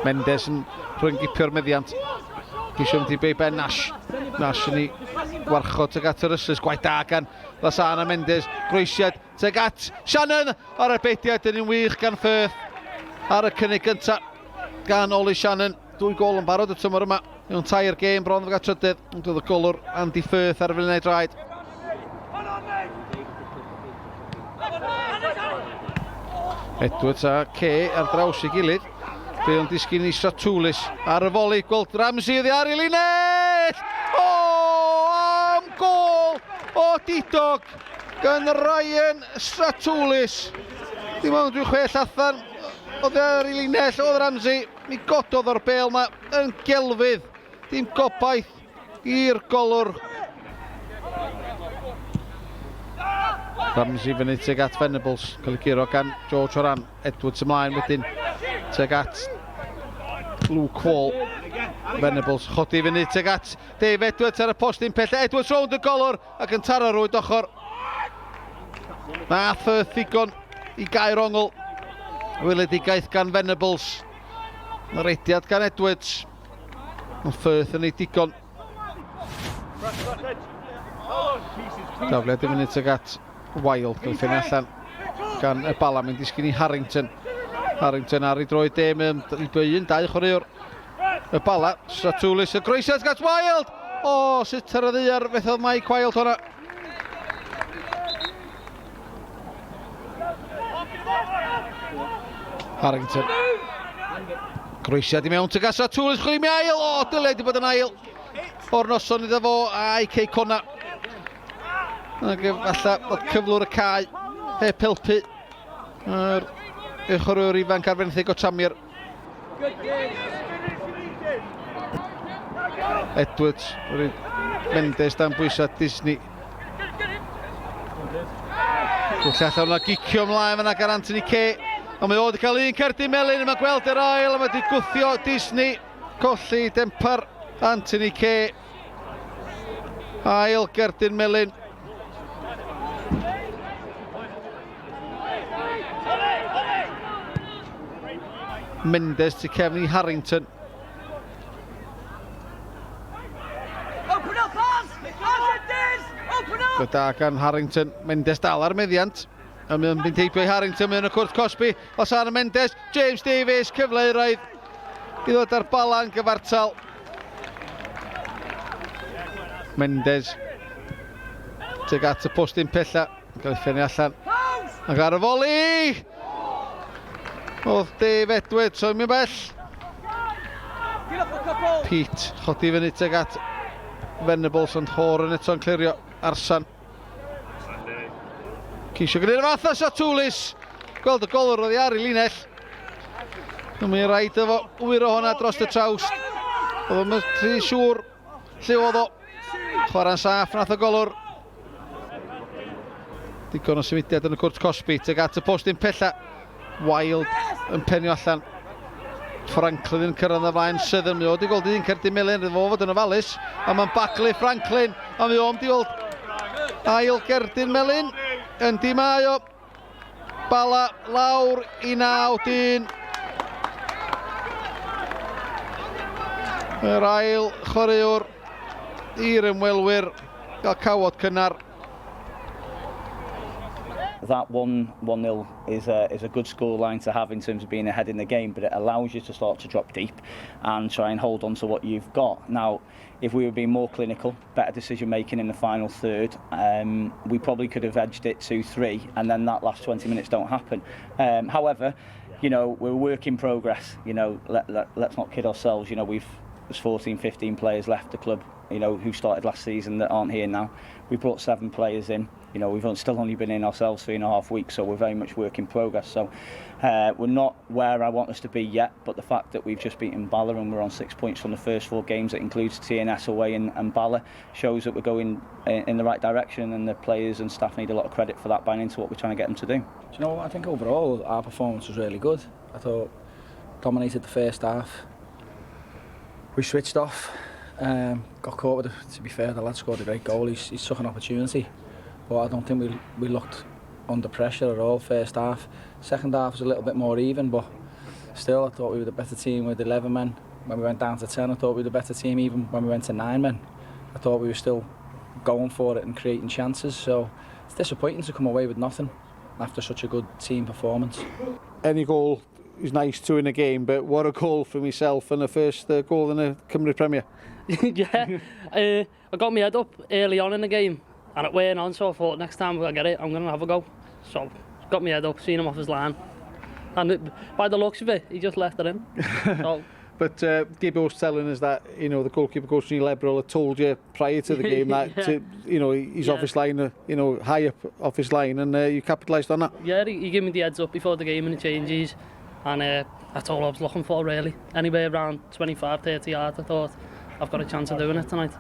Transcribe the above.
Mendes yn rhyngipio'r meddiant. Ceisio mynd i bei Ben Nash. Nash yn ei warchod tuag at yr ysys. Gwaith da gan Lasana Mendes. Groesiad tuag at Shannon ar y bediad yn un wych gan Firth ar y cynnig gyntaf gan Oli Shannon. Dwy gol yn barod y tymor yma mewn tair gêm bron ddod trydydd. Ond oedd y golwr Andy Firth ar y flaenau draed. Edwards a Kay ar draws ei gilydd. Fe o'n disgyn i Stratoulis ar y foli. Gweld Ramsey oddi ar ei linell! O, am gol o didog gan Ryan Stratoulis. Dim ond rhyw chwe llathan oddi ar ei linell oedd Ramsey. Mi gododd o'r bêl yma yn gelfydd. Dim gobaith i'r golwr. Ramsey fyny tuag at Venables, cael ei guro gan George Horan. Edwards ymlaen wedyn tuag at Luke Wall. Venables chodi fyny tuag at Dave Edwards ar y postyn pella. Edwards rownd y golwr ac yn taro rwyd ochr. Nath y ddigon i gair ongl. Weledigaeth gan Venables. Rediad gan Edwards. Mae Firth yn ei digon. Dafliad i fyny tuag at Wild, cael ei ffennu allan gan y bala. Mae'n disgyn i Harrington. Harrington ar ei droed de, mae'n i un, dau chwaraewr y bala. Stratoulis, y groesiad at Wild! O, sut ar y ddaear fethodd Mike Wild hwnna. Harrington. Groesiad i mewn tuag at Stratoulis, chwilio mi ail! O, dylai wedi bod yn ail o'r noson iddo fo a'i Cei Cona. Ac efallai bod cyflwr y cae heb helpu yr chwaraewr ifanc ar fenthyg o Tranmere. Edwards, Mendes dan bwysau Disney. Gwll allan hwnna gicio ymlaen fyna gan Anthony Kay. Ond mae o wedi cael un cerdyn melyn, a mae'n gweld yr ail, a mae wedi gwthio Disney. Colli dempar Anthony Kay. Ail gerdyn melyn. Mendes tu cefn i Harrington. Gyda gan Harrington. Mendes dal ar meddiant. A mae'n mynd heibio i Harrington, mae'n y cwrt cosbi. Lasana Mendes, James Davies, cyfle euraidd i ddod ar balan gyfartal. Mendes tuag at y postyn pella, yn cael ei ffennu allan. Ac ar y foli! Oedd Dave Edwards, o'n mynd bell. Pete, chodi fyny tuag at Venables, ond Horan eto'n clirio Arsan. Ceisio gwneud y fath â Satoulis. Gweld y golwr oddi ar ei linell. Ond mae'n rhaid efo wyro hwnna dros y trawst. Oedd o'n rhy siŵr lle oedd o. Chwarae'n saff nath y golwr. Digon o symudiad yn y cwrt cosbi. Tuag at y postyn pella. Wild yn penio allan. Franklin yn cyrraedd y flaen Southern. Mae o wedi gweld un cerdyn melyn, rydw fo fod yn ofalus. A mae'n baglu Franklin, a mae o'n wedi gweld ail gerdyn melyn. Yndi mae o. Bala lawr i naw dyn. Yr ail chwaraewr i'r ymwelwyr gael cawod cynnar. That 1-0 is a, is a good score line to have in terms of being ahead in the game, but it allows you to start to drop deep and try and hold on to what you've got. Now, if we were being more clinical, better decision making in the final third, um, we probably could have edged it 2-3, and then that last 20 minutes don't happen. Um, however, you know, we're a work in progress. You know, let, let, let's not kid ourselves. You know, we've there's 14, 15 players left the club, you know, who started last season that aren't here now. We brought seven players in. You know, we've still only been in ourselves three and a half weeks, so we're very much work in progress. So uh, we're not where I want us to be yet, but the fact that we've just beaten Bala and we're on six points from the first four games, that includes TNS away and, and Bala, shows that we're going in the right direction and the players and staff need a lot of credit for that buying into what we're trying to get them to do. Do you know, I think overall our performance was really good. I thought dominated the first half. We switched off, um, got caught with it. To be fair, the lad scored a great goal. He's, he's took an opportunity, but I don't think we, we looked under pressure at all first half. Second half was a little bit more even, but Still, I thought we were the better team with 11 men. When we went down to 10, I thought we were the better team. Even when we went to 9 men, I thought we were still going for it and creating chances. So it's disappointing to come away with nothing after such a good team performance. Any goal is nice to in a game, but what a goal for myself and the first goal in the Cymru Premier. Yeah, I got my head up early on in the game and it went on, so I thought next time I get it, I'm going to have a go. So got my head up, seen him off his line, and by the looks of it, he just left it in. So, But Gibbo was telling us that the goalkeeper coach Neil Eberl had told you prior to the game that, he's off his line, high up off his line, and you capitalised on that. Yeah, he gave me the heads up before the game and the changes, and that's all I was looking for, really. Anywhere around 25, 30 yards, I thought, I've got a chance of doing it tonight.